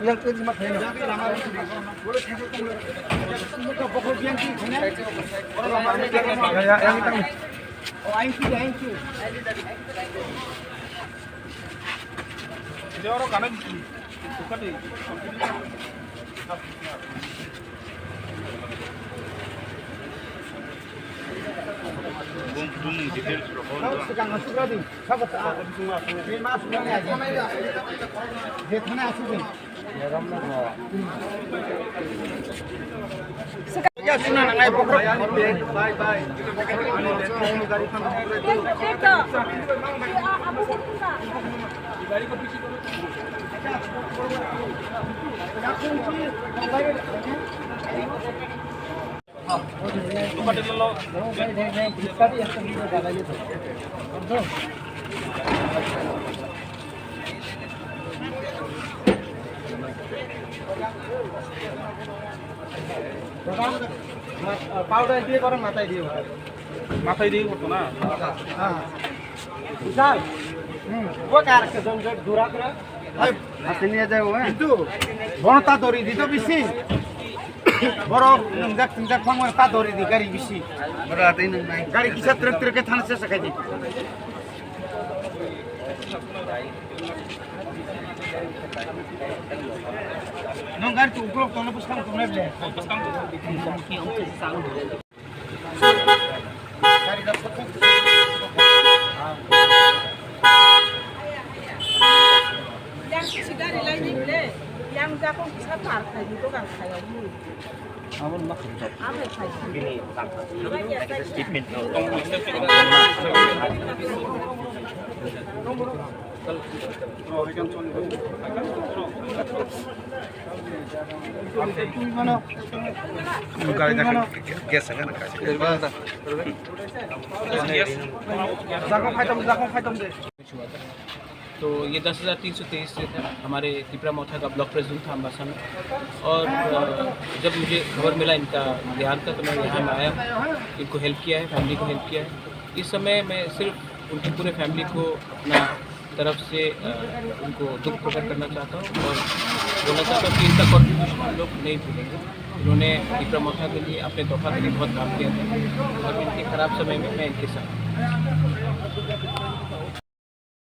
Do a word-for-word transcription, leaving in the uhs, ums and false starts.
Yang tu cuma kena. Ya, ya, yang itu. Oh, yang itu, yang itu. Dia orang kanan. Bukan di. Powder দিয়ে করে, মাথায় দিয়ে করে। মাথায় দিয়ে করতো না? হ্যাঁ। বিশাল। হুম। ও কার কে জন জন দূরা করে। আস্তে নিয়ে যাও, হ্যাঁ। কিন্তু বড় তা দড়ি দিত বেশি। বড় নংজাক তিনজাক ফাং তা দড়ি দি গাড়ি বেশি। বড় আতেই নং নাই। গাড়ি কিসা ট্রাক ট্রাকে থানা শেষ খাই দি। Nung gari tu ukulok tongna bwskang tongnai ble. Yang kisi gari laini ble, yang jakong kisa par khai di, dogan khai di. Amo khai di. Statement. तो ये दस हज़ार तीन सौ तेईस से था, हमारे तिपरा मोथा का ब्लॉक प्रेसिडेंट था अम्बासा में। और, अ, जब मुझे खबर मिला इनका देहांत का, तो मैं यहाँ में आया, इनको हेल्प किया है, फैमिली को हेल्प किया है। इस समय मैं सिर्फ उनकी पूरे फैमिली को अपना तरफ से, अ, उनको दुख प्रकट करना चाहता हूँ और बोलना चाहता हूँ कि इनका कॉन्ट्रीब्यूशन हम लोग नहीं भूलेंगे। उन्होंने तिपरा मोथा के लिए, अपने तोफा के लिए बहुत काम किया था और इनके खराब समय में मैं इनके साथ हूँ।